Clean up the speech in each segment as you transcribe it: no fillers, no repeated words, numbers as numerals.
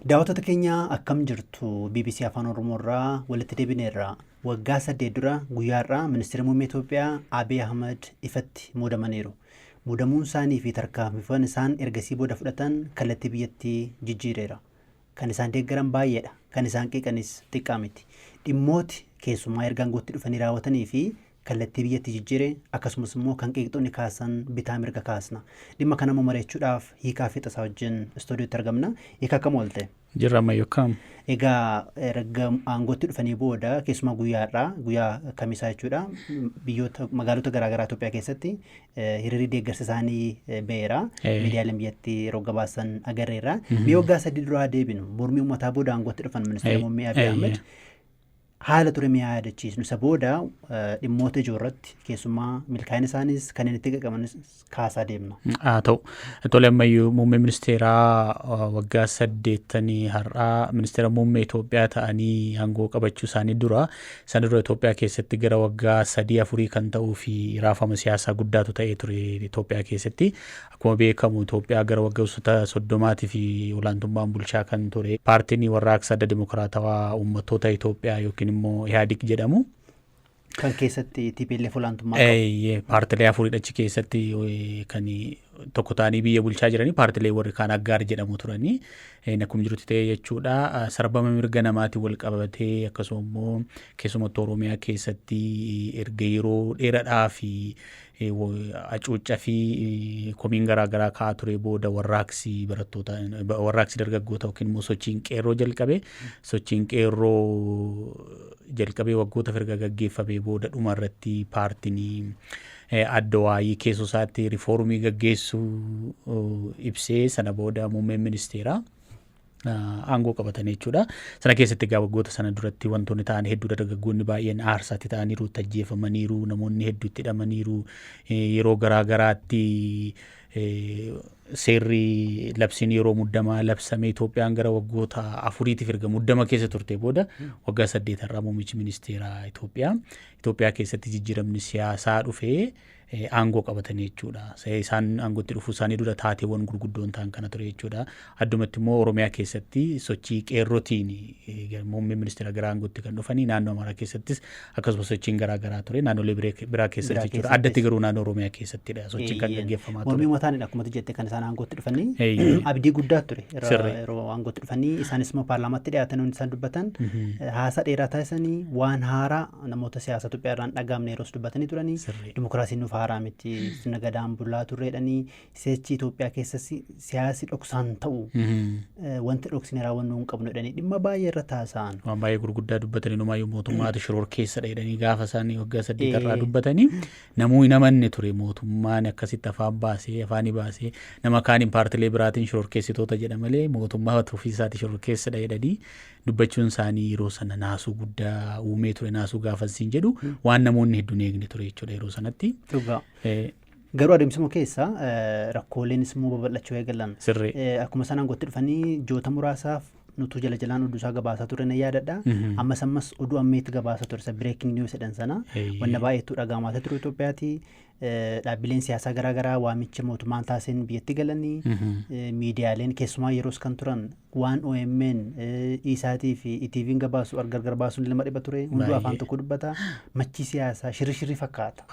Daawwattoota keenya, akkam jirtu? BBC Afaan Oromoo irraa walitti deebineerra. Waggaa 8 dura guyyaa har'aa Ministeera Muummee Itoophiyaa Abiy Ahmad ifatti muudamaniiru. Muudamuun isaanii fi tarkaanfiiwwan isaan ergasii booda fudhatan kallattii biyyattii jijjiireera. Kan isaan deeggaran baay'eedha. Kan isaan qeeqanis xiqqaa miti. Dhimmooti keessumaa erga aangootti dhufanii raawwatanii fi kallattii biyyattii jijjiire, akkasumas immoo kan qeeqxonni kaasan bitaa mirga kaasna. Dhimma kana immoo mari'achuudhaaf Hiikaa Fiixasaa wajjin istuudiyootti argamna. Hiikaa, akkam oolte? Jirra, ammayyuu akkam? Egaa erga aangootti dhufanii booda, keessumaa guyyaa har'aa, guyyaa Kamisaa jechuudha, biyyoota magaalota garaagaraa Itoophiyaa keessatti hiriirri deeggarsa isaanii ba'eera. Miidiyaaleen biyyattii yeroo gabaasan agarreerra. Mee waggaa 3 duraa deebinu, mormii uummataa booda aangootti dhufan Ministeera Muummee Abiy Ahmed. Haala ture mee haa yaadachiisnu. Isa booda dhimmoota ijoo irratti, keessumaa milkaa'ina isaanis kanneen itti qeqamanis kaasaa deemna. Haa ta'u. Tole ammayyuu, muummee ministeeraa waggaa 8 har'aa ministeera muummee Itoophiyaa ta'anii aangoo qabachuu isaanii dura, isaan dura Itoophiyaa keessatti gara waggaa 3 4 kan ta'uu fi raafama siyaasaa guddaatu ta'ee ture Itoophiyaa keessatti. Akkuma beekamu, Itoophiyaa gara waggoota 30-tii fi olaantummaan bulchaa kan ture paartiin Warraaqsa Adda Dimokiraatawaa Uummattoota Itoophiyaa yookiin immoo Ihaadig jedhamu. Kan keessatti TPLF olaantummaa qabu. Eeyyee, paartilee afuridha achi keessatti kan tokko ta'anii biyya bulchaa jiranii, paartilee warri kaan aggaar jedhamu turanii. Akkuma jirutti ta'ee jechuudha. Sarbama mirga namaatiin wal qabatee, akkasuma immoo keessumattuu Oromiyaa keessatti erga yeroo dheeraadhaa fi hacuuccaa fi komiin garaa garaa ka'aa ture booda, warraaqsi barattoota, warraaqsi dargaggoota yookiin immoo sochiin qeerroo jalqabe. Sochiin qeerroo jalqabee waggoota erga gaggeeffamee booda, dhuma irratti paartiin adda waayii keessoo isaatti riifoormii gaggeessuu ibsee, sana booda muummeen ministeeraa aangoo qabatan jechuudha. Sana keessatti egaa waggoota sana duratti wantoonni ta'an hedduudha. Dargaggoonni baay'een aarsaatti ta'aniiru, itti ajjeefamaniiru, namoonni hedduu itti hidhamaniiru. Yeroo garaa garaatti seerri labsiin yeroo muddamaa labsame. Itoophiyaan gara waggoota 4-tiif erga muddama keessa turte booda, waggaa 8 irraa muummichi ministeeraa Itoophiyaa keessatti jijjiiramni siyaasaa dhufee aangoo qabatanii jechuudha. Isaan aangootti dhufuu isaanii dura taateewwan gurguddoon ta'an kana ture jechuudha. Addumatti immoo Oromiyaa keessatti sochii qeerrotiin muummeen ministeera gara aangootti kan dhufanii, naannoo Amaaraa keessattis akkasuma sochiin garaa garaa ture, naannolee biraa keessatti jechuudha. Addatti garuu naannoo Oromiyaa keessattidha sochiin kan gaggeeffamaa ture. Mormii uummataanis akkuma jette kan isaan aangootti dhufanii abdii guddaa ture. Yeroo aangootti dhufanii isaanis immoo paarlaamaatti dhiyaatan, hundi isaan dubbatan haasaa dheeraa taasisanii, waan haaraa namoota siyaasa Itoophiyaa irraan dhagaamne yeroos dubbatanii turanii. Dimokiraasiin nuuf haaraa miti, sirna gadaan bulaa turreedhanii, si'achi Itoophiyaa keessatti siyaasi dhoksaan ta'u wanti dhoksine raawwannuu hin qabnu jedhanii dhimma baay'ee irra taasa'an. Waan baay'ee gurguddaa dubbatanii, numaayyuu mootummaatu shiroor keessadha jedhanii gaafa isaan waggaa 8 irraa dubbatanii namuu hin amanne ture. Mootummaan akkasitti afaan baasee afaanii baasee nama kaaniin paartilee biraatiin shororkeessitoota jedha malee mootummaa ofii isaati shororkeessadha jedhanii dubbachuun isaanii yeroo sana naasuu guddaa uumee ture. Naasuu gaafa siin jedhu, waan namoonni hedduun eegne ture jechuudha yeroo sanatti. Dhugaa. Garuu adeemsuma keessa rakkooleenis immoo babal'achuu eegalan. Akkuma isaan aangootti dhufanii ji'oota muraasaaf nutu jala jalaan oduu isaa gabaasaa ture na yaadadha. Ammas ammas oduu ammeetti gabaasa ture, isa breaking news jedhan sana. Wanna baay'eetu dhaga'amaa ture Itoophiyaati. Dhaabbileen siyaasaa garaagaraa waamicha mootummaan taasiseen biyyatti galanii, miidiyaaleen keessumaa yeroos kan turan waan OMN, Isaatii fi ETV'n gabaasu gargar baasuun lama dhiba ture. Hunduu afaan tokko dubbata. Machii siyaasaa shirri shirri fakkaata.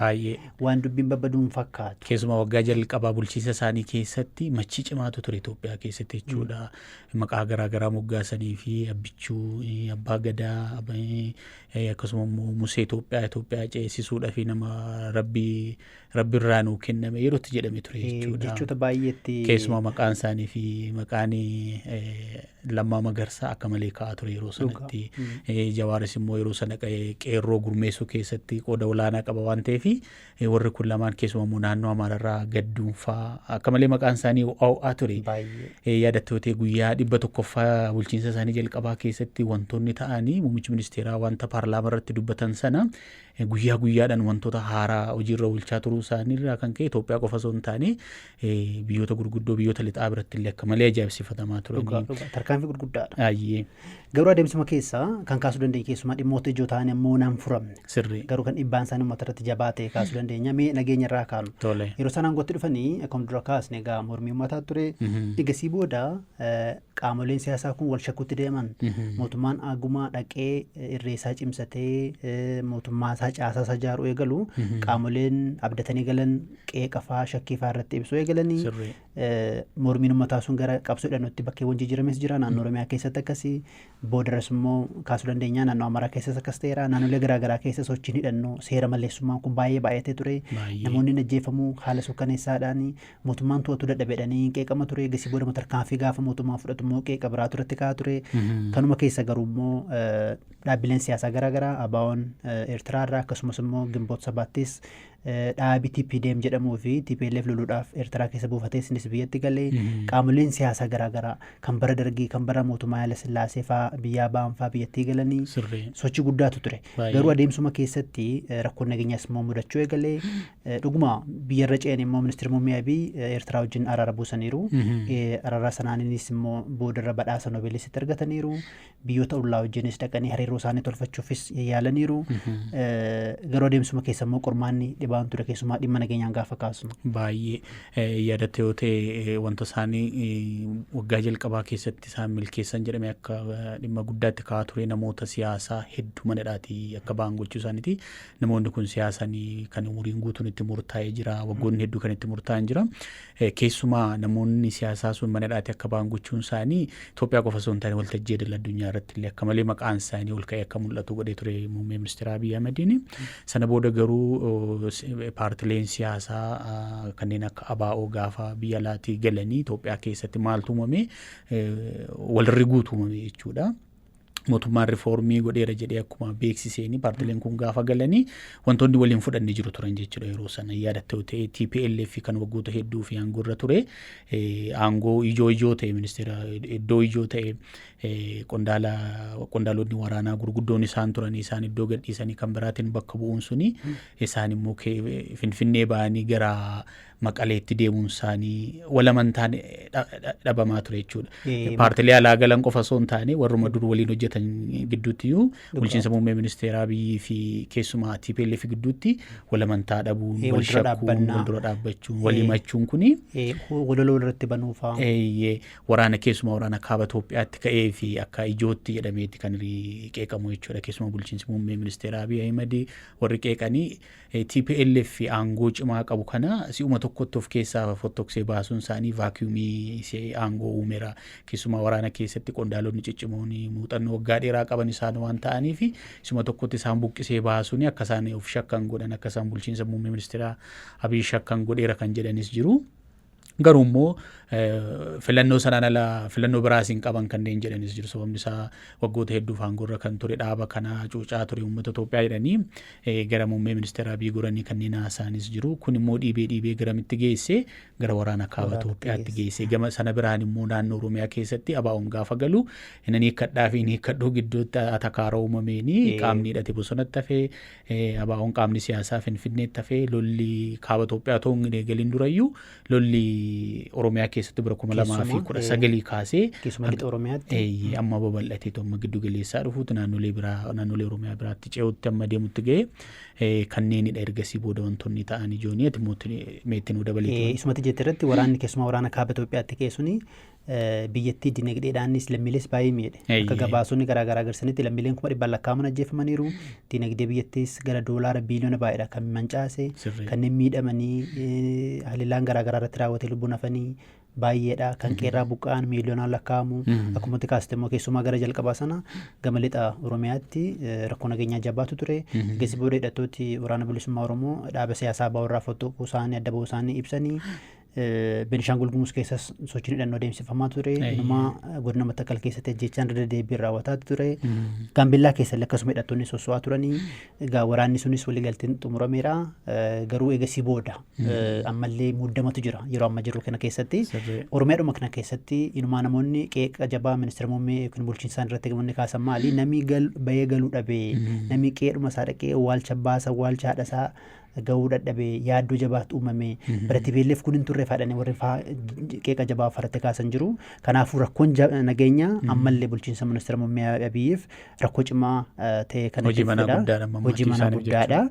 Waan dubbiin babbaduun fakkaatu. Keessumaa waggaa jalqabaa bulchiinsa isaanii keessatti machii cimaatu ture Itoophiyaa keessatti jechuudha. Maqaa garaa garaa moggaasanii fi Abbichuu, Abbaa Gadaa, akkasuma immoo Musee Itoophiyaa, Itoophiyaa ceesisuudhaa fi nama rabbi irraa nuu kenname yerootti jedhame ture jechuudha. Jechoota baay'eetti. Keessumaa maqaan isaanii fi maqaan Lammaa Magarsaa akka malee ka'aa ture yeroo sanatti. Jawaaris immoo yeroo sana qeerroo gurmeessuu keessatti qooda olaanaa qaba waan ta'eef, warri kun lamaan keessumaa immoo naannoo Amaararraa gadduunfaa akka malee maqaan isaanii ho'aa ture. Yaadattootee guyyaa 100ffaa bulchiinsa isaanii jalqabaa keessatti wantoonni ta'anii, muummichi ministeeraa wanta paarlaamaa irratti dubbatan sana guyyaa guyyaadhaan wantoota haaraa hojiirra oolchaa turuu isaanii irraa kan ka'e, Itoophiyaa qofa osoo hin taane biyyoota gurguddoo biyyoota lixaa biratti illee akka malee ajaa'ibsiifatamaa turanii. Tarkaanfii Tarkaanfii gurguddaadha. Garuu adeemsuma keessaa kan kaasuu dandeenya keessumaa dhimmoota ijoo ta'an immoo naan furamne. Garuu kan dhiibbaan isaanii uummata irratti jabaa ta'e kaasuu dandeenya. Mee nageenya irraa kaanu. Yeroo isaan aangootti dhufanii akkuma dura kaasne egaa mormii uummataa ture. Egasii booda qaamoleen siyaasaa kun wal shakkuutti deeman. Mootummaan agumaa dhaqee irree isaa cimsatee mootummaa isaa caasaa isaa ijaaruu eegalu, qaamoleen abdatanii galan qeeqa fa'aa, shakkii fa'aa irratti ibsuu eegalanii, mormiin uummataa sun gara qabsoo hidhannootti bakkeewwan jijjiirames jira. Naannoo Oromiyaa keessatti akkasii, boodarras immoo kaasuu dandeenya, naannoo Amaaraa keessas akkas ta'eera. Naannolee garaagaraa keessa sochiin hidhannoo seera maleessummaan kun baay'ee baay'atee ture. Namoonni hin ajjeefamuu haala suukkaneessaadhaan, mootummaan to'atu dadhabeedhanii qeeqama ture. Gasii booda tarkaanfii gaafa mootummaan fudhatu immoo qeeqa biraatu irratti ka'aa ture. Kanuma keessa garuu immoo dhaabbileen siyaasaa garaagaraa, ABO'n Eertiraarraa, akkasumas immoo Ginboot Sabaattis, dhaabi TPDM jedhamuu fi TPLF loluudhaaf Eertiraa keessa buufatee isinis biyyatti galee, qaamoleen siyaasaa garaagaraa kan bara Dargii, kan bara mootummaa Haayila Sillaasee fa'aa biyyaa ba'an fa'aa biyyattii galanii sochii guddaatu ture. Garuu adeemsuma keessatti rakkoon nageenyaas immoo mudachuu eegalee. Dhuguma biyyarra ce'an immoo Ministeerri Muummee Abiy Eertiraa wajjin araara buusaniiru. Araara sanaaninis immoo boodarra badhaasa Noobeelis itti argataniiru. Biyyoota ollaa wajjinis dhaqanii hariiroo isaanii tolfachuufis yaalaniiru. Garuu adeemsuma keessa immoo qormaanni dhibaan ture, keessumaa dhimma nageenyaan gaafa kaasnu. Baay'ee yaadatte yoo ta'e, wanta isaanii waggaa jalqabaa keessatti isaan milkeessan jedhame akka dhimma guddaatti ka'aa ture namoota siyaasaa hedduu mana hidhaatii akka ba'an gochuu isaaniiti. Namoonni kun siyaasanii kan umuriin guutuun itti murtaa'ee jira. Waggoonni hedduu kan itti murtaa'an jira. Keessumaa namoonni siyaasaa sun mana hidhaatii akka ba'an gochuun isaanii Itoophiyaa qofa osoo hin taane waltajjii idil addunyaa irratti illee akka malee maqaan isaanii ol ka'ee akka mul'atu godhee ture muummee ministeera Abiy Ahmediin. Sana booda garuu paartileen siyaasaa kanneen akka ABO gaafa biyya alaatii galanii Itoophiyaa keessatti maaltu uumame? Walirri guutuu uumame jechuudha. Mootummaan rifoormii godheera jedhee akkuma beeksiseeni paartileen kun gaafa galanii wantoonni waliin fudhanne jiru turan jechuudha. Yeroo sana yaadatte yoo ta'e, TPLF kan waggoota hedduu fi aangoo irra ture, aangoo ijoo ijoo ta'e, ministeera iddoo ijoo ta'e, qondaala qondaalonni waraanaa gurguddoon isaan turan isaan iddoo gadhiisanii kan biraatiin bakka bu'uun suni, isaan immoo Finfinnee ba'anii gara Maqaleetti deemuun isaanii walamantaan dhabamaa ture jechuudha. Paartilee alaa galan qofa osoo hin taane warruma dur waliin hojjetan gidduutti iyyuu, bulchiinsa muummee ministeeraa Abiyyi fi keessumaa TPLF gidduutti walamantaa dhabuun, wal shakkuun, wal dura dhaabbachuun, wal himachuun kuni. Waloloo irratti banuufaa. Waraana, keessumaa waraana kaaba Itoophiyaatti ka'ee fi akka ijootti jedhameeti kan qeeqamu jechuudha. Keessumaa bulchiinsi muummee ministeeraa Abiy Ahimad warri qeeqanii TPLF aangoo cimaa qabu kana si'uma tokkotti of keessaa fottoksee baasuun isaanii vacuumii aangoo uumeera. Keessumaa waraana keessatti qondaalonni ciccimoon muuxannoo waggaa dheeraa qaban isaan waan ta'aniif, si'uma tokkotti isaan buqqisee baasuun akka isaan of shakkan godhan, akka isaan bulchiinsa muummee ministeeraa Abiy shakkan godheera kan jedhanis jiru. Garuu immoo filannoo sanaan ala filannoo biraas hin qaban kanneen jedhanis jiru. Sababni isaa waggoota hedduuf aangoorra kan ture dhaaba kana cuucaa ture uummata Itoophiyaa jedhanii gara muummee ministeera Abiy goranii kanneen haasa'anis jiru. Kun immoo dhiibee dhiibee garamitti geesse? Gara waraana kaaba Itoophiyaatti geesse. Gama sana biraan immoo naannoo Oromiyaa keessatti ABO'n gaafa galu hin hiikkadhaa fi hin hiikkadhuu gidduutti atakaara uumameeni qaamni hidhate bosonatti hafee, ABO'n qaamni siyaasaa Finfinneetti hafee, lolli kaaba Itoophiyaa otoo hin eegalin durayyuu lolli Oromiyaa keessatti bara 2019 kaasee keessumaa lixa Oromiyaatti amma babal'atee amma giddu galeessaa dhufuutti, naannolee biraa, naannolee Oromiyaa biraatti ce'utti amma deemutti ga'e kanneenidha. Ergasii booda wantoonni ta'an ijoonii ati meetti nuu dabaleetu. Isumatti jette irratti waraanni, keessumaa waraana kaaba Itoophiyaatti ka'e suni biyyattii dinagdeedhaanis lammiilees baay'ee miidhe. Akka gabaasonni garaagaraa agarsiisanitti lammiileen 100,000 lakkaa'aman ajjeefamaniiru. Dinagdee biyyattiis gara doolaara biiliyoona baay'eedha kan mancaase. Kanneen miidhamanii haleellaan garaagaraa irratti raawwatee lubbuun hafanii baay'eedha. Kan qeerraa buqqa'an miiliyoonaan lakkaa'amu. Akkuma kaaste immoo keessumaa gara jalqabaa sana gama lixa Oromiyaatti rakkoo nageenyaa jabaatu ture. Geessi booda hidhattooti Waraana Bilisummaa Oromoo dhaaba siyaasaa ABO irraa fottoquu isaanii, adda bahuu isaanii ibsanii, Beenishaangul Gumuz keessas sochiin hidhannoo adeemsifamaa ture. Inumaa godina Matakkal keessatti ajjeechaan irra deddeebiin raawwataa ture. Gaambellaa keessallee akkasuma hidhattoonni sosso'aa turanii. Egaa waraanni sunis waliigalteen xumurameera. Garuu eegasii booda ammallee muddamatu jira yeroo amma jiru kana keessatti. Oromiyaadhuma kana keessatti inumaa namoonni qeeqa jabaa ministeera muummee yookiin bulchiinsaan irratti namoonni kaasan maali? Namni bahee galuu dhabee, namni qe'eedhuma isaa dhaqee awwaalcha baasa, awwaalcha haadha isaa Gahuu dadhabee yaaddoo jabaatu uumame. Bara TPLF kun hin turre faadhanii warri qeeqa jabaa farratti kaasan jiru. Kanaafuu rakkoon nageenyaa ammallee bulchiinsa ministeera muummee Abiyyiif rakkoo cimaa ta'e kan Hojii manaa guddaadha. Hojii manaa guddaadha.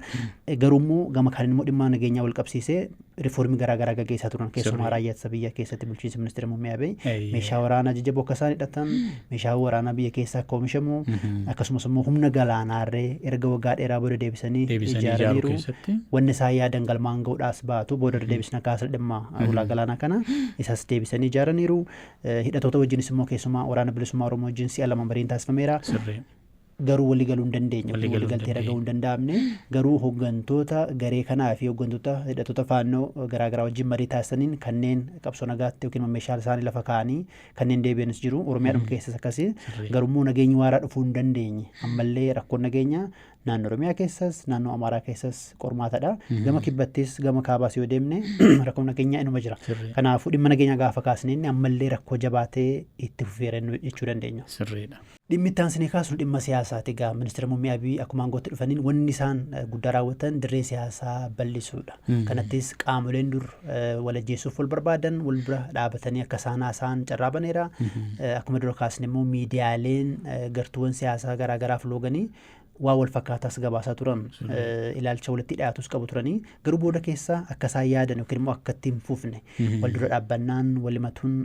Garuu immoo gama kaaniin immoo dhimma nageenyaa wal qabsiisee riifoormii garaa garaa gaggeessaa turan, keessumaa raayyaa ittisa biyya keessatti bulchiinsi ministeera muummee Abiy meeshaa waraanaa jajjaboo akka isaan hidhatan, meeshaa waraanaa biyya keessaa akka oomishamu, akkasumas immoo humna galaanaarree erga waggaa dheeraa booda deebisanii ijaaraniiru. Wanni isaan yaadan galmaan ga'uudhaas baatu booda deebisna kaasa dhimma ulaa galaanaa kana isas deebisanii ijaaraniiru. Hidhatoota wajjinis immoo keessumaa Waraana Bilisummaa Oromoo wajjin si'a 2 mariin taasifameera. Garuu walii galuu hin dandeenye. Walii galuu hin Waliigaltee irra dandeenye. gahuu hin danda'amne. Garuu hooggantoota garee kanaa fi hooggantoota hidhattoota faannoo garaagaraa wajjin marii taasisaniin kanneen qabsoo nagaatti yookiin meeshaa isaanii lafa kaa'anii kanneen deebi'anis jiru. Oromiyaadhuma keessas akkasii. Garuu immoo nageenyi waaraa dhufuu hin dandeenye. Ammallee rakkoon nageenyaa naannoo Oromiyaa keessas naannoo Amaaraa keessas qormaatadha. Gama kibbattis gama kaabaas yoo deemne rakkoon nageenyaa inuma jira. Kanaafuu dhimma nageenyaa gaafa kaasne inni ammallee rakkoo jabaatee itti fufeera jechuu dandeenya. Dhimmi itti aansinee kaasnu dhimma siyaasaati. Egaa ministeera muummee Abiy akkuma aangootti dhufaniin wanni isaan guddaa raawwatan dirree siyaasaa bal'isuudha. Kanattis qaamoleen dur wal ajjeesuuf wal barbaadan wal bira dhaabatanii akka isaan haasa'an carraa baneera. Akkuma dura kaasne immoo miidiyaaleen gartuuwwan siyaasaa garaa garaaf looganii waa wal fakkaataas gabaasaa turan, ilaalcha walitti dhiyaatus qabu turanii, garuu booda keessa akka isaan yaadan yookiin immoo akka itti hin fufne wal dura dhaabbannaan wal himatuun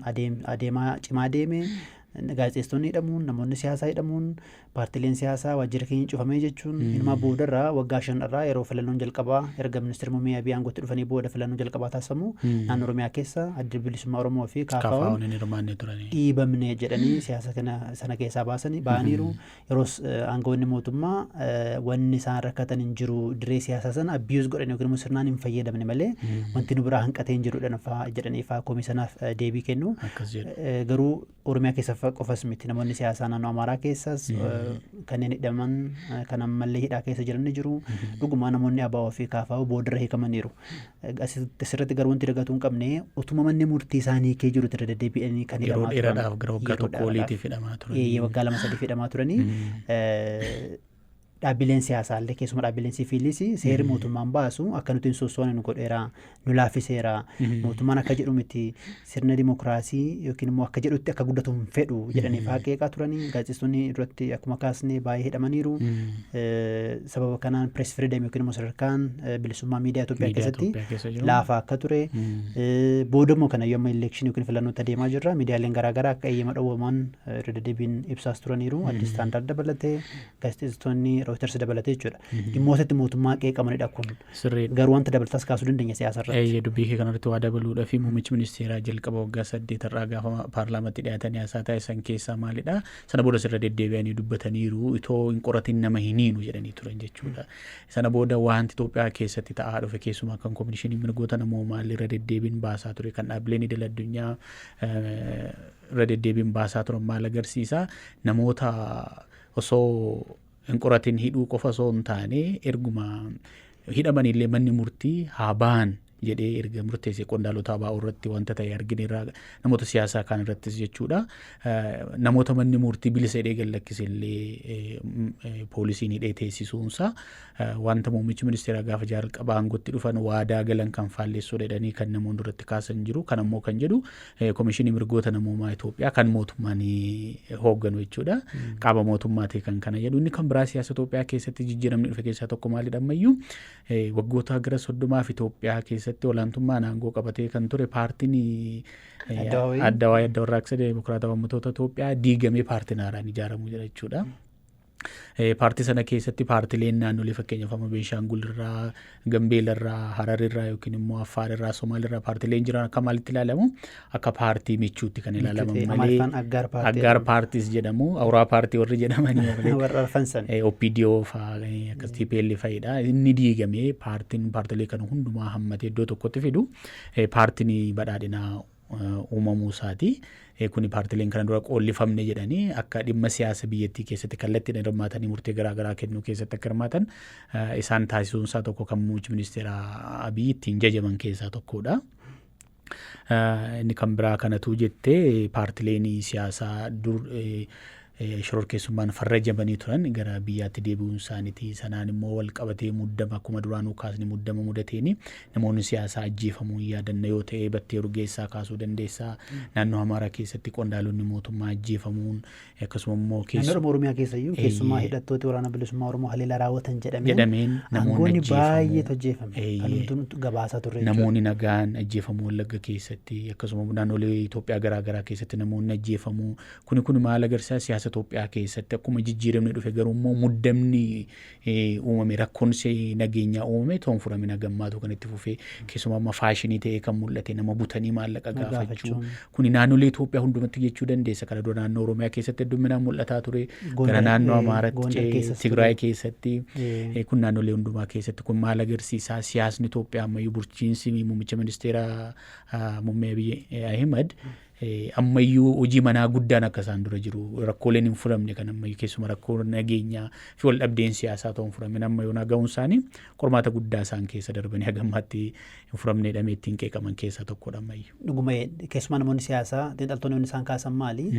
adeemaa cimaa deeme. Gaazexeessitoonni hidhamuun, namoonni siyaasaa hidhamuun, paartileen siyaasaa waajjira keenya cufamee jechuun, inumaa boodarraa waggaa 5 irraa yeroo filannoon jalqabaa erga ministeerri muummee Abiy aangootti dhufanii booda filannoon jalqabaa taasifamu naannoo Oromiyaa keessa Adda Bilisummaa Oromoo fi KFO'n KFO'n hin hirmaanne turanii. dhiibamne jedhanii siyaasa kana sana keessaa baasanii ba'aniiru. Yeroos aangawoonni mootummaa wanni isaan rakkatan hin jiru, dirree siyaasaa sana abuse godhan yookiin immoo sirnaan hin fayyadamne malee wanti nu biraa hanqatee hin jiru jedhanii fa'aa komii sanaaf deebii kennu. Akkas jedhu. Garuu Oromiyaa keessa qofas miti, namoonni siyaasaa naannoo Amaaraa keessas kanneen hidhaman kan ammallee hidhaa keessa jiran ni jiru. Dhugumaa namoonni ABO fi KFO boodarra hiikamaniiru. Asirratti garuu wanti dagatuu hin qabne utuma manni murtii isaanii hiikee jiru irra deddeebi'anii kan Yeroo hidhamaa turan. dheeraadhaaf gara waggaa Yeroo 1 dheeraadhaaf. oliitiif hidhamaa turan. Eeyyee, waggaa 2 3 hidhamaa turanii. Dhaabbileen siyaasaa illee, keessumaa dhaabbileen siviiliis, seerri mootummaan baasu akka nuti hin sossoone nu godheera, nu laaffiseera, mootummaan akka jedhu miti, sirna dimokiraasii yookiin immoo akka jedhutti akka guddatu hin fedhu jedhanii fa'aa qeeqaa turanii. Gaazexeessitoonni duratti akkuma kaasne baay'ee hidhamaniiru. Sababa kanaan press freedom yookiin immoo sadarkaan bilisummaa miidiyaa Itoophiyaa Miidiyaa keessatti Itoophiyaa keessa jiru. laafaa akka ture. Booda immoo kana yoo amma election yookiin filannootti adeemaa jirra. Miidiyaaleen garaagaraa akka eeyyama dhowwaman irra deddeebiin ibsaas turaniiru. Addis Standard dabalatee, gaazexeessitoonni Reuters dabalatee jechuudha. Dhimmoota itti mootummaa qeeqamanidha kun. Garuu wanta dabalataas kaasuu dandeenya siyaasa irratti. Eeyyee, dubbii kee kanarratti waa dabaluudha fi muummichi ministeeraa jalqaba waggaa 8 irraa gaafa paarlaamatti dhiyaatanii haasaa taasisan keessaa maalidha? Sana booda sirra deddeebi'anii dubbataniiru, itoo hin qoratin nama hin hiinu jedhanii turan jechuudha. Sana booda wanti Itoophiyaa keessatti ta'aa dhufe, keessumaa kan Komishinii Mirgoota Namoomaa irra deddeebiin baasaa ture, kan dhaabbileen idil addunyaa irra deddeebiin baasaa turan maal agarsiisa? Namoota osoo hin qoratin hidhuu qofa osoo hin taane, erguma hidhamanillee manni murtii haa ba'an jedhee erga murteesse qondaalota ABO irratti wanta ta'e argineerra, namoota siyaasaa kaan irrattis jechuudha. Namoota manni murtii bilisa hidhee gad lakkise illee poolisiin hidhee teessisuunsa wanta muummichi ministeeraa gaafa jalqaba aangootti dhufan waadaa galan kan faallessuudha jedhanii kan namoonni irratti kaasan jiru. Kan ammoo kan jedhu Komishinii Mirgoota Namoomaa Itoophiyaa kan mootummaan hoogganu jechuudha. Qaama mootummaati kan kana jedhu. Inni kan biraa siyaasa Itoophiyaa keessatti jijjiiramni dhufe keessaa tokko maalidha ammayyuu? Waggoota gara 30f Itoophiyaa keessatti olaantummaan aangoo qabatee kan ture paartiin Addawaawii. Addawaayii, Adda Warraaqsa Dimokiraatawaa Uummattoota Itoophiyaa diigamee paartiin haaraan ijaaramuu jira jechuudha. Paartii sana keessatti paartileen naannolee, fakkeenyaaf amma Beenshaangul irraa, Gambeela irraa, Harar irraa yookiin immoo Affaar irraa, Somaal irraa paartileen jiran akka maalitti ilaalamu? Akka paartii michuutti kan ilaalaman malee Amaariffaan aggaar paartii aggaar jedhamu. Paartiis jedhamu, awuraa paartii warri jedhamanii warri warra arfan san. OPDO fa'aa akkas TPL fa'idha. Inni diigamee paartiin paartilee kana hundumaa hammatee iddoo tokkotti fidu paartiin badhaadhinaa uumamuu isaati. Kuni paartileen kana dura qoollifamne jedhanii akka dhimma siyaasa biyyattii keessatti kallattiidhaan hirmaatanii murtee garaa garaa kennuu keessatti akka hirmaatan isaan taasisuun isaa tokko kan muummichi ministeera Abiy ittiin jajaman keessaa tokkodha. Inni kan biraa kanatu jettee paartileen siyaasaa dur Shororkeessummaan farrajamanii turan gara biyyaatti deebi'uun isaaniiti. Sanaan immoo wal qabatee muddama, akkuma duraanuu kaasni, muddama mudateeni namoonni siyaasaa ajjeefamuu yaadanna yoo ta'e, Battee Urgeessaa kaasuu dandeessaa. Naannoo Amaaraa keessatti qondaalonni mootummaa ajjeefamuun, akkasuma immoo Naannoo Oromiyaa keessayyuu keessumaa hidhattooti Waraana Bilisummaa Oromoo haleelaa raawwatan jedhameen jedhameen namoonni aangoonni baay'eetu ajjeefame. Kan hundinuu gabaasaa turre. Namoonni nagaan ajjeefamuu Wallagga keessatti, akkasuma naannolee Itoophiyaa garaa garaa keessatti namoonni ajjeefamuu kuni maal agarsiisa? Siyaasa Itoophiyaa keessatti akkuma jijjiiramni dhufe, garuu immoo muddamni uumame, rakkoon nageenyaa uumame toon furamina gammaatu kan itti fufee, keessumaa amma faashinii ta'ee kan mul'ate nama butanii maallaqa gaafachuu kuni naannolee Itoophiyaa hundumatti jechuu dandeessa. Kana dura naannoo Oromiyaa keessatti hedduminaan mul'ataa ture. Gara naannoo Amaaraatti, Tigraay keessatti, kun naannolee hundumaa keessatti. Kun maal agarsiisa? Siyaasni Itoophiyaa ammayyuu, bulchiinsi muummicha ministeera muummee Abiy Ahimad ammayyuu hojii manaa guddaan akka isaan dura jiru, rakkooleen hin furamne kan ammayyuu, keessuma rakkoo nageenyaa fi wal dhabdeen siyaasaa ta'uun furamin amma yoonaa ga'uun isaanii qormaata guddaa isaan keessa darbanii hagammaatti hin furamne jedhamee ittiin qeeqaman keessaa tokkodha ammayyuu. Dhuguma, keessumaa namoonni siyaasaa, xiinxaltoonni isaan kaasan maali?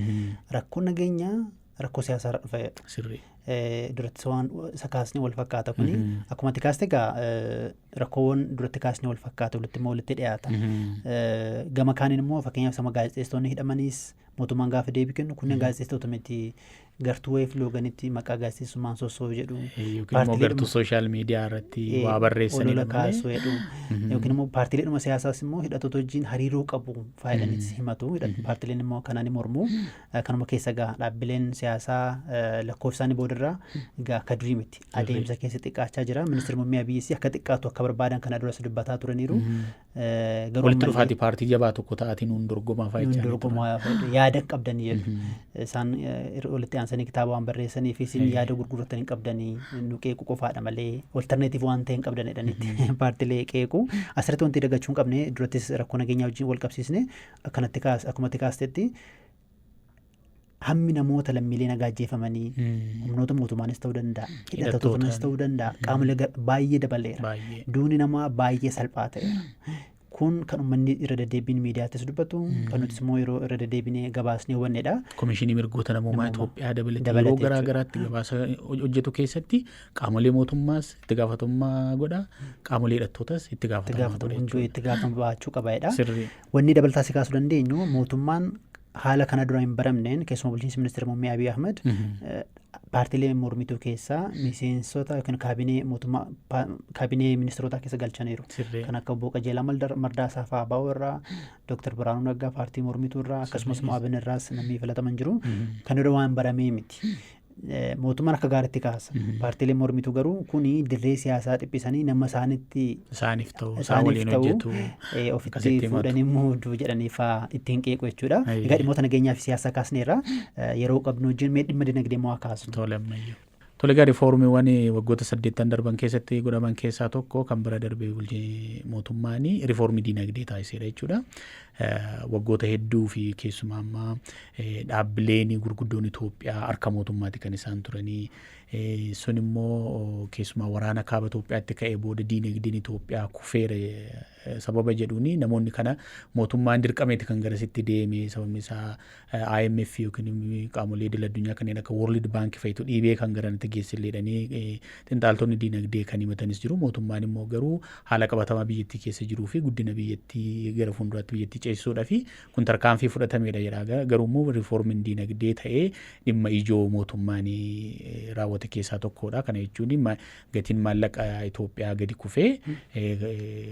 Rakkoon nageenyaa rakkoo siyaasaa irra dhufa jedhu. Duratti waan isa kaasnee wal fakkaata kuni. Akkuma ati kaaste egaa, rakkoowwan duratti kaasnee wal fakkaata, walitti immoo walitti dhiyaata. Gama kaaniin immoo, fakkeenyaaf sama gaazexeessitoonni hidhamaniis mootummaan gaafa deebii kennu, kunneen gaazexeessitoota miti, gartuu wayiif looganitti maqaa gaazexeessummaan sossoo'u jedhu. Yookiin immoo gartuu social media irratti waa barreessanidha olola kaasuu jedhu. Yookiin immoo paartiileedhuma siyaasaas immoo hidhattoota wajjin hariiroo qabu faayidanitti himatu. Paartiileen immoo kanaan ni mormu. Kanuma keessa egaa dhaabbileen siyaasaa lakkoofsa isaanii boodarraa egaa akka durii miti. Adeemsa keessa xiqqaachaa jira. Ministeerri muummee Abiyyiis akka xiqqaatu akka barbaadan kana duras dubbataa turaniiru. Garuu walitti dhufaatii paartii jabaa tokko ta'atiin nuun dorgomaa fa'aa jechaa dorgomaa yaada hin qabdanii jedhu. Isaan walitti aansanii kitaaba waan barreessanii fi isin yaada gurguratan hin qabdanii, nu qeequ qofaadha malee alternative waan ta'e hin qabdan jedhanitti paartilee qeequ. Asirratti wanti dagachuu hin qabne, durattis rakkoo nageenyaa wajjin wal qabsiisne akkanatti kaas, akkumatti kaastetti, hammi namoota lammiilee nagaa ajjeefamanii humnoota mootummaanis ta'uu danda'a, hidhattootanis ta'uu danda'a, qaamolee baay'ee dabaleera. Duuni namaa baay'ee salphaa ta'eera. Kun kan uummanni irra deddeebiin miidiyaattis dubbatu, kan nutis immoo yeroo irra deddeebinee gabaasnee hubannedha. Komishinii Mirgoota Namoomaa Itoophiyaa dabalatee yeroo garaa garaatti gabaasa hojjetu keessatti qaamolee mootummaas itti gaafatamummaa godha, qaamolee hidhattootas itti gaafatamummaa godha jechuudha. Itti gaafatama baachuu qaba jedha. Wanni dabalataa si kaasuu dandeenyu, mootummaan haala kana dura hin baramneen, keessumaa bulchiinsi ministeera muummee Abiy Ahmed, paartiilee mormituu keessaa miseensota yookiin kaabinee mootummaa, kaabinee ministeerotaa keessa galchaniiru. Kan akka obbo Qajeelaa Mardaasaa fa'aa ABO irraa, Dooktar Birhaanuu Naggaa paartii mormituu irraa, akkasumas immoo ABN irraas namni filataman jiru. Kan dura waan baramee miti. Mootummaan akka gaariitti kaasa. Paartiileen mormituu garuu kuni dirree siyaasaa dhiphisanii nama isaanitti isaaniif ta'u, isaan waliin hojjetu ofitti fuudhanii muuduu jedhanii fa'aa ittiin qeequ jechuudha. Egaa dhimmoota nageenyaa fi siyaasaa kaasneerra, yeroo qabnu wajjin mee dhimma dinagdee immoo haa kaasnu. Tole, ammayyuu. Tole egaa, riifoormiiwwan waggoota 8 darban keessatti godhaman keessaa tokko kan bira darbee bulchee mootummaan riifoormii dinagdee taasiseera jechuudha. Waggoota hedduu fi keessumaa ammaa dhaabbileen gurguddoon Itoophiyaa harka mootummaati kan isaan turanii. Sun immoo keessumaa waraana kaaba Itoophiyaatti ka'ee booda diinagdeen Itoophiyaa kufeera sababa jedhuuni namoonni kana mootummaan dirqameeti kan garasitti deeme. Sababni isaa IMF yookiin qaamolee idil addunyaa kanneen akka World Bank fa'itu dhiibee kan garanatti geesselleedhanii xinxaaltonni diinagdee kan himatanis jiru. Mootummaan immoo garuu haala qabatamaa biyyattii keessa jiruu fi guddina biyyattii gara fuulduraatti biyyattii ceesisuudhaa fi kun tarkaanfii fudhatameedha jedha. Garuu immoo riifoormiin diinagdee ta'ee dhimma ijoo mootummaan raawwate keessaa tokkodha. Kana jechuun gatiin maallaqa Itoophiyaa gadi kufee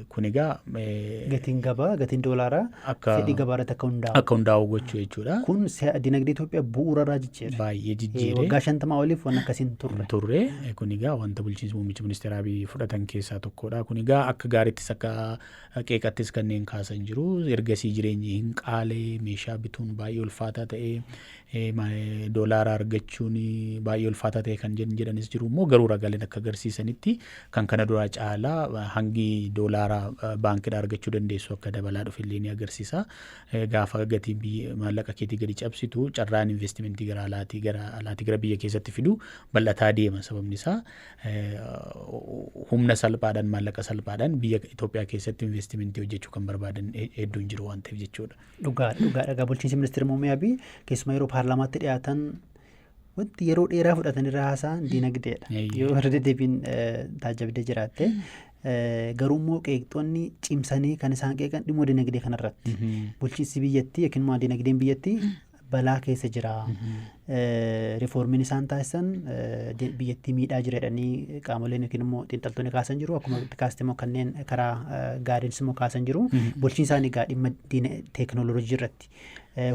kun egaa gatiin gabaa, gatiin doolaaraa fedhii gabaa irratti akka hundaa'u. Akka hundaa'u gochuu jechuudha. Kun dinagdee Itoophiyaa bu'uura irraa jijjiire. Baay'ee jijjiire. Waggaa 50 oliif waan akkasiin turre. Turre. Kun egaa wanta bulchiinsi muummicha ministeeraa Abiy fudhatan keessaa tokkodha. Kun egaa akka gaariittis akka qeeqattis kanneen kaasan jiru. Ergasii jireenyi hin qaale, meeshaa bituun baay'ee ulfaataa ta'e, doolaara argachuun baay'ee ulfaataa ta'e kan jedhanis jiru. Immoo garuu ragaaleen akka agarsiisanitti kan kana duraa caalaa hangi doolaara baankiidhaa argachuu dandeessu akka dabalaa dhufe illee ni agarsiisa. Gaafa gatiin biyya maallaqa keetii gadi cabsitu, carraan investimentii gara alaatii gara biyya keessatti fidu bal'ataa deema. Sababni isaa humna salphaadhaan, maallaqa salphaadhaan biyya Itoophiyaa keessatti investimentii hojjechuu kan barbaadan hedduun jiru waan ta'eef jechuudha. Dhugaa, dhugaadha. Egaa bulchiinsi ministeera muummee Abiy keessumaa yeroo paarlaamaatti dhiyaatan Wanti yeroo dheeraa fudhatan irra haasa'an dinagdeedha. Yoo irra deddeebiin taajjabdee jiraatte, garuu immoo qeeqxoonni cimsanii kan isaan qeeqan dhimma dinagdee kanarratti. Bulchiinsi biyyattii yookiin immoo dinagdeen biyyattii balaa keessa jira. Riifoormiin isaan taasisan biyyattii miidhaa jira jedhanii qaamoleen yookiin immoo xiinxaltoonni kaasan jiru. Akkuma kaaste immoo kanneen karaa gaariinis immoo kaasan jiru. Bulchiinsi isaanii egaa dhimma teekinooloojii irratti,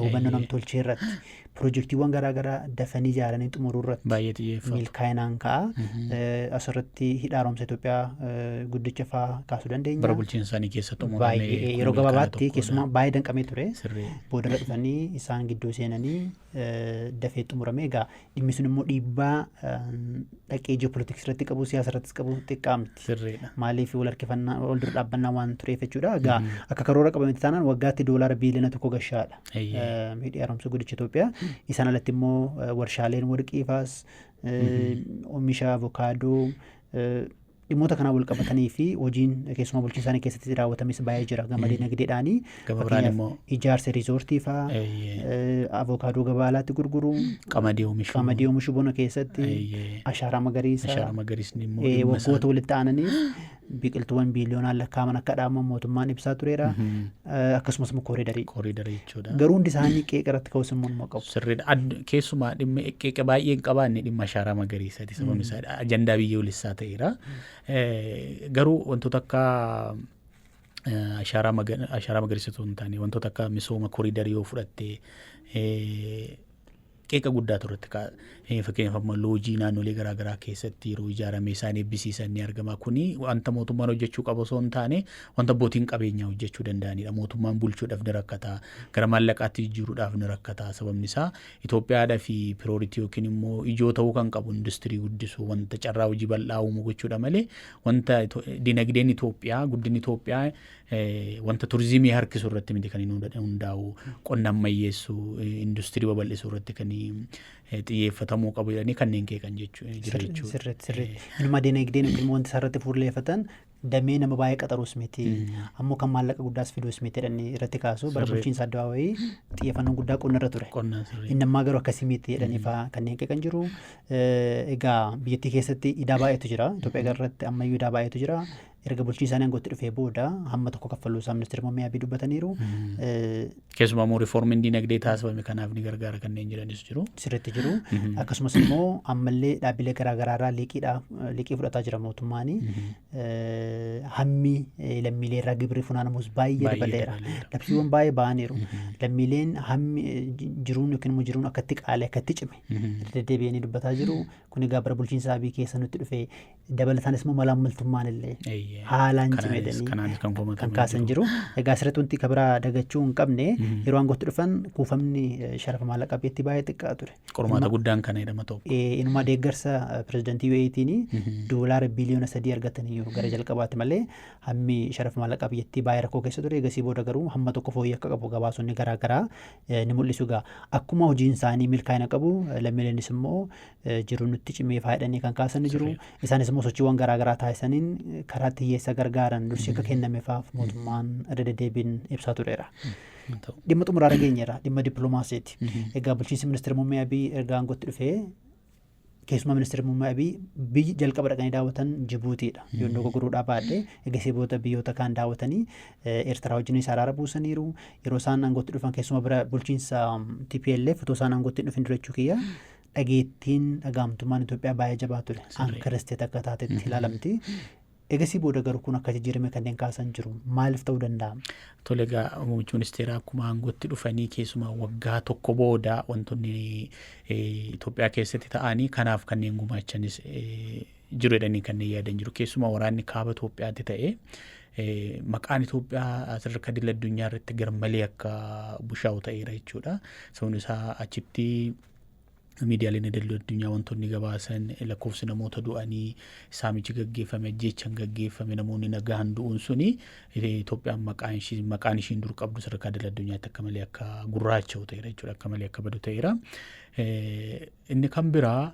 hubannoo namtolchee irratti, piroojeektiiwwan garaagaraa dafanii ijaaranii xumuruu irratti baay'ee xiyyeeffatu. Milkaa'inaan ka'a. Asirratti hidha haaromsa Itoophiyaa guddicha fa'aa kaasuu dandeenya. Bara bulchiinsa isaanii keessa xumurame. Baay'ee yeroo gabaabaatti, keessumaa baay'ee danqamee ture. Boodarra dhufanii isaan gidduu seenanii dafee xumurame. Egaa dhimmi sun immoo dhiibbaa dhaqee ji'opolitiksii irratti qabu, siyaasa irrattis qabu xiqqaa miti. Maaliif, wal harkifannaa, wal dura dhaabbannaa waan tureef jechuudha. Egaa akka karoora qabametti taanaan waggaatti $1 biiliyoona gashaadha. Hidhi haaromsa guddicha Itoophiyaa. Isaan alatti immoo warshaaleen warqii faas, oomisha avokaadoo, dhimmoota kanaan wal qabatanii fi hojiin keessumaa bulchiinsa isaanii keessatti raawwatames baay'ee jira gama dinagdeedhaanii. Gama biraan immoo ijaarsa riizoortii fa'aa, avokaadoo gabaa alaatti gurguruu, qamadii oomishuu, qamadii oomishuu bona keessatti, ashaaraa magariisa, ashaaraa magariisni immoo dhimma waggoota walitti aananiif biqiltuuwwan biiliyoonaan lakkaa'aman akka dhaabaman mootummaan ibsaa tureera. Akkasumas immoo kooriidarii. Kooriidarii jechuudha. Garuu hundi isaanii qeeqa irratti ka'us immoo numa qabu. Sirriidha. Keessumaa dhimma qeeqa baay'ee hin qabaanne dhimma ashaaraa magariisaati. Sababni isaa ajandaa biyyoolessaa ta'eera. Garuu wantoota akka ashaaraa magariisa osoo hin taane, wantoota akka misooma kooriidarii yoo fudhatte, qeeqa guddaa irratti ka'a. Fakkeenyaaf amma loojii naannolee garaagaraa keessatti yeroo ijaarame isaan eebbisiisan ni argama. Kuni wanta mootummaan hojjechuu qabu osoo hin taane, wanta abbootiin qabeenyaa hojjechuu danda'anidha. Mootummaan bulchuudhaaf ni rakkata. Gara maallaqaatti jijjiiruudhaaf ni rakkata. Sababni isaa Itoophiyaadhaa fi priority yookiin immoo ijoo ta'uu kan qabu industirii guddisuu, wanta carraa hojii bal'aa uumuu gochuudha malee, wanta dinagdeen Itoophiyaa, guddinni Itoophiyaa wanta turizimii harkisu irratti miti kan inni hundaa'u. Qonna ammayyeessuu, industirii babal'isuu irratti kan xiyyeeffatamuu qabu jedhanii kanneen qeeqan jira jechuudha. Sirriitti, sirriitti. Inuma dinagdeen yookiin immoo wanti isaan fuulleeffatan damee nama baay'ee qaxaruus miti. Ammoo kan maallaqa guddaas fiduus miti jedhanii irratti kaasu. Bara bulchiinsa Addawaawayii xiyyeeffannoon guddaa qonna irra ture. Qonna, sirrii. Inni ammaa garuu akkasii miti jedhanii fa'aa kanneen qeeqan jiru. Egaa biyyattii keessatti idaa baay'eetu jira. Itoophiyaa irratti ammayyuu idaa baay'eetu jira. Erga bulchiinsa isaanii aangootti dhufee booda hamma tokko kaffaluu isaa ministeerri muummee Abiy dubbataniiru. Keessumaa immoo riiformiin dinagdee taasifame kanaaf ni gargaara kanneen jedhanis jiru. Sirriitti jiru. Akkasumas immoo ammallee dhaabbilee garaagaraa irraa liqii fudhataa jira mootummaani. Hammi lammiilee irraa gibirri funaanamus baay'ee Baay'ee dabaleera. dabaleera. Labsiiwwan baay'ee ba'aniiru. Lammiileen hammi jiruun yookiin immoo jiruun akkatti qaalee, akkatti cime deddeebi'anii dubbataa jiru. Kun egaa bara bulchiinsa Abiy keessa nutti dhufe. Dabalataanis immoo malaammaltummaan illee haalaan cime jedhanii Kanaanis kan kan komataman kaasan jiru. Egaa asirratti wanti kabiraa dagachuu hin qabne, yeroo aangootti dhufan kuufamni sharafa maallaqaa biyyattii baay'ee xiqqaa ture. Qormaata guddaan kana jedhama tokko. Inuma deeggarsa pirezidantii UAEtiin $3 biiliyoona argataniiru gara jalqabaatti malee, hammi sharafa maallaqaa biyyattii baay'ee rakkoo keessa ture. Egasii booda garuu hamma tokko fooyyee akka qabu gabaasonni garaagaraa ni mul'isu. Egaa akkuma hojiin isaanii milkaa'ina qabu, lammiileenis immoo jiru nutti cimee faayidhanii kan kaasan ni jiru. Isaanis immoo sochiiwwan garaagaraa taasisaniin karaa hiyyeessa gargaaran dursi akka kennameefaaf mootummaan irra deddeebiin ibsaa tureera. Dhimma xumuraa dhageenyeera, dhimma dippiloomaasiiti. Egaa bulchiinsi ministeera muummee Abiy erga aangootti dhufee, keessumaa ministeera muummee Abiy biyyi jalqaba dhaqanii daawwatan Jibuutiidha. Yoon dogoggoruudhaa baadhee, egasii booda biyyoota kaan daawwatanii Eertiraa wajjinis araara buusaniiru. Yeroo isaan aangootti dhufan, keessumaa bira bulchiinsa TPLF otoo isaan aangootti hin dhufin dura jechuu kiyya, dhageettiin dhagaamtummaan Itoophiyaa baay'ee jabaa ture. Anchor state akka taatetti ilaalamti. Egasii booda garuu kun akka jijjiirame kanneen kaasan jiru. Maaliif ta'uu danda'a? Tole, egaa muummichi ministeeraa akkuma aangootti dhufanii, keessumaa waggaa tokko booda wantoonni Itoophiyaa keessatti ta'anii kanaaf kanneen gumaachanis jiru jedhanii kanneen yaadan jiru. Keessumaa waraanni kaaba Itoophiyaatti ta'e maqaan Itoophiyaa sadarkaa idil addunyaa irratti garmalee akka bushaa'u ta'eera jechuudha. Sababni isaa achitti miidiyaaleen idil addunyaa wantoonni gabaasan, lakkoofsi namoota du'anii, saamichi gaggeeffame, ajjeechaan gaggeeffame, namoonni nagaan du'uun suni Itoophiyaan maqaan ishiin dur qabdu sadarkaa idil addunyaatti akka malee akka gurraacha'u ta'eera jechuudha, akka malee akka badu ta'eera. Inni kan biraa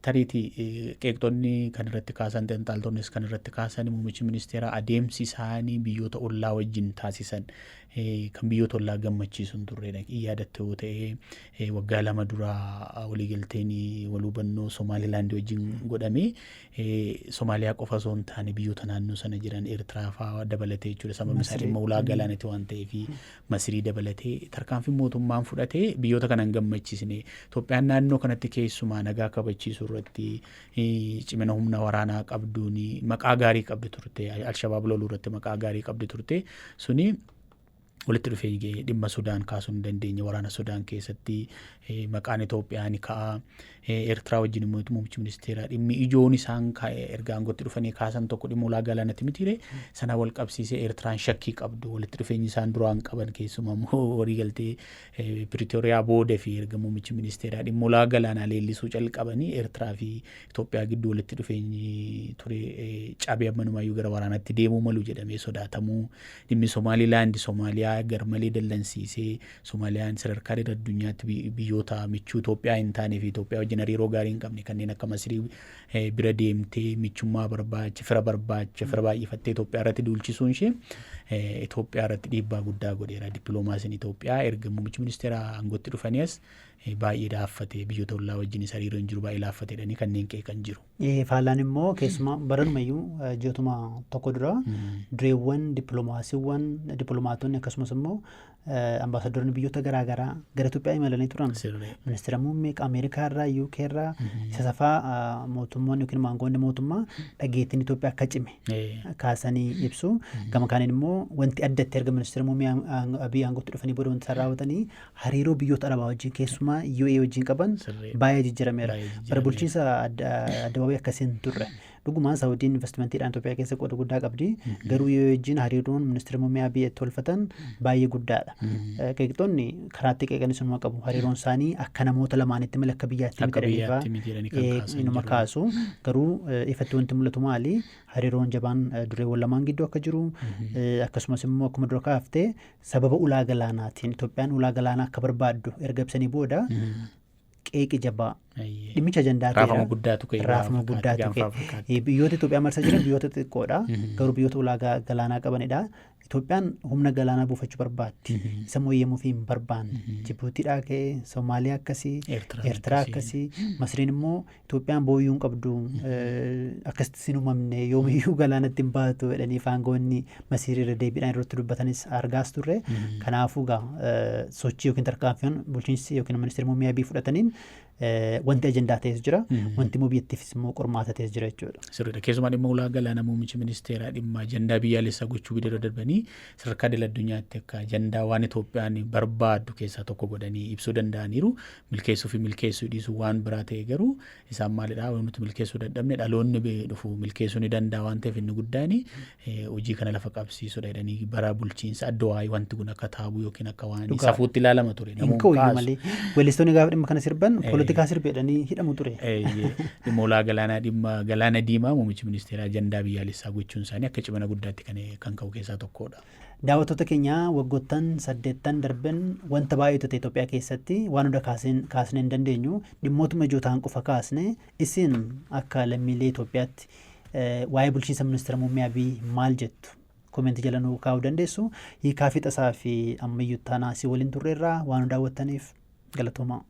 tariitii qeeqxonni kan irratti kaasan, xiinxaltoonnis kan irratti kaasan, muummichi ministeeraa adeemsi isaanii biyyoota ollaa wajjin taasisan kan biyyoota ollaa gammachiisu hin turre. Yaadatte yoo ta'e, waggaa 2 dura waliigalteen wal hubannoo Somaalilaand wajjin godhame Somaaliyaa qofa osoo hin taane biyyoota naannoo sana jiran, Eertiraa fa'aa dabalatee jechuudha. Sababni isaa dhimma ulaa galaanaati waan ta'eef, Masirii dabalatee tarkaanfii mootummaan fudhatee biyyoota kana hin gammachiisne. Itoophiyaan naannoo kanatti keessumaa nagaa kabachiisuu irratti cimina humna waraanaa qabduun maqaa gaarii qabdi turte. Alshabaab loluu irratti maqaa gaarii qabdi turte. Suni walitti dhufee dhimma Sudaan kaasuu hin dandeenye. Waraana Sudaan keessatti maqaan Itoophiyaa ni ka'a. Eertiraa wajjin immoo muummichi ministeeraa dhimmi ijoon isaan erga aangootti dhufanii kaasan tokko dhimma ulaa galaanatti mitiire. Sana wal qabsiisee Eertiraan shakkii qabdu, walitti dhufeenyi isaan duraan qaban, keessumaa immoo waliigaltee Piriitooriyaa booda fi erga muummichi ministeeraa dhimma ulaa galaanaa leellisuu calqabanii Eertiraa fi Itoophiyaa gidduu walitti dhufeenyi ture cabee ammanumaayyuu gara waraanaatti deemuu malu jedhamee sodaatamuu, dhimmi Somaalilaand Somaaliyaa garmalee dallansiisee, Somaaliyaan sadarkaa addunyaatti biyyoota michuu Itoophiyaa hin taane fi Itoophiyaa wajjin hariiroo gaarii hin qabne kanneen akka Masirii bira deemtee michummaa barbaacha, fira barbaacha, fira baay'ifattee Itoophiyaa irratti duulchisuun ishee Itoophiyaa irratti dhiibbaa guddaa godheera. Dippiloomaasiin Itoophiyaa erga muummichi ministeeraa aangootti dhufanii as baay'ee laaffate, biyyoota ollaa wajjinis hariiroo hin jiru baay'ee laaffate jedhanii kanneen qeeqan jiru. Faallaan immoo keessumaa baranumayyuu ji'ootuma tokko dura dureewwan dippiloomaasiiwwan, dippiloomaatonni akkasumas immoo ambaasaaddaronni biyyoota garaagaraa gara Itoophiyaa imalanii turan. Ministeera muummee Ameerikaa irraa, UK irraa, isa safaa mootummoonni yookiin maangoonni mootummaa dhageettiin Itoophiyaa akka cime kaasanii ibsu. Gama kaaniin immoo wanti addatti erga ministeera muummee Abiy aangootti dhufanii booda wanti isaan raawwatanii hariiroo biyyoota Arabaa wajjin, keessumaa UAE wajjin qaban baay'ee jijjiirameera. Bara bulchiinsa addabaabee akkasii hin turre. Dhugumaan Saawudiin investimentiidhaan Itoophiyaa keessa qooda guddaa qabdi. Garuu UAE wajjin hariiroon ministeera muummee Abiy tolfatan baay'ee guddaadha. Qeeqxoonni karaatti qeeqanis inuma qabu. Hariiroon isaanii akka namoota lamaanitti malee akka biyyaatti miti jedhanii inuma kaasu. Garuu ifatti wanti mul'atu maali? Hariiroon jabaan dureewwan lamaan gidduu akka jiru, akkasumas immoo akkuma dura kaaftee sababa ulaa galaanaatiin Itoophiyaan ulaa galaanaa akka barbaaddu erga ibsanii booda qeeqi jabaa dhimmicha ajandaa Raafama guddaatu ka'e. Raafama guddaatu ka'e. Biyyoota Itoophiyaa marsaa jiran biyyoota xixiqqoodha. Garuu biyyoota ulaa galaanaa qabanidha. Itoophiyaan humna galaanaa buufachuu barbaaddi. Isa mooyyamuu fi hin barbaanne. Jibuutiidhaa ka'ee Somaaliyaa akkasii, Eertiraa akkasii, Masriin immoo Itoophiyaan booyyuu hin qabdu, akkasitti sin uumamne, yoomiyyuu galaanatti hin baatu jedhanii faangoonni Masirii irra deebiidhaan irratti dubbatanis argaas turre. Kanaafuu egaa sochii yookiin tarkaanfiin bulchiinsi yookiin ministeerri muummee Abiy fudhataniin wanti ajandaa ta'es jira. Wanti immoo biyyattiifis immoo qormaata ta'es jira jechuudha. Sirriidha. Keessumaa dhimma ulaa galaanaa muummichi ministeeraa dhimma ajandaa biyyaalessaa gochuu bira darbanii sadarkaa idil addunyaatti akka ajandaa waan Itoophiyaan barbaaddu keessaa tokko godhanii ibsuu danda'aniiru. Milkeessuu fi milkeessuu dhiisuu waan biraa ta'e, garuu isaan maalidhaa, waan nuti milkeessuu dadhabne dhaloonni dhufu milkeessuu ni danda'a waan ta'eef, inni guddaan hojii kana lafa qabsiisudha jedhanii, bara bulchiinsa adda waa'ee wanti kun akka taabuu yookiin akka waan safuutti ilaalama ture. Hin ka'u iyyuu malee. Weellistoonni gaafa dhimma kana sirban poolitikaa sirbe jedhanii hidhamu ture. Dhimma ulaa galaanaa, dhimma galaana diimaa muummichi ministeeraa ajandaa biyyaalessaa gochuun isaanii akka cimina guddaatti kan ka'u keessaa tokkodha. Daawwattoota keenya, waggoottan 8 darban wanta baay'eetu ta'e Itoophiyaa keessatti. Waan hunda kaasnee hin dandeenyu, dhimmootuma ijoo ta'an qofa kaasne. Isin akka lammiilee Itoophiyaatti waa'ee bulchiinsa ministeera muummee Abiy maal jettu? Koomentii jala nuu kaa'uu dandeessu. Hiikaa fi tasaa fi ammayyuu taanaa si waliin turreerraa. Waan nu daawwattaniif galatoomaa.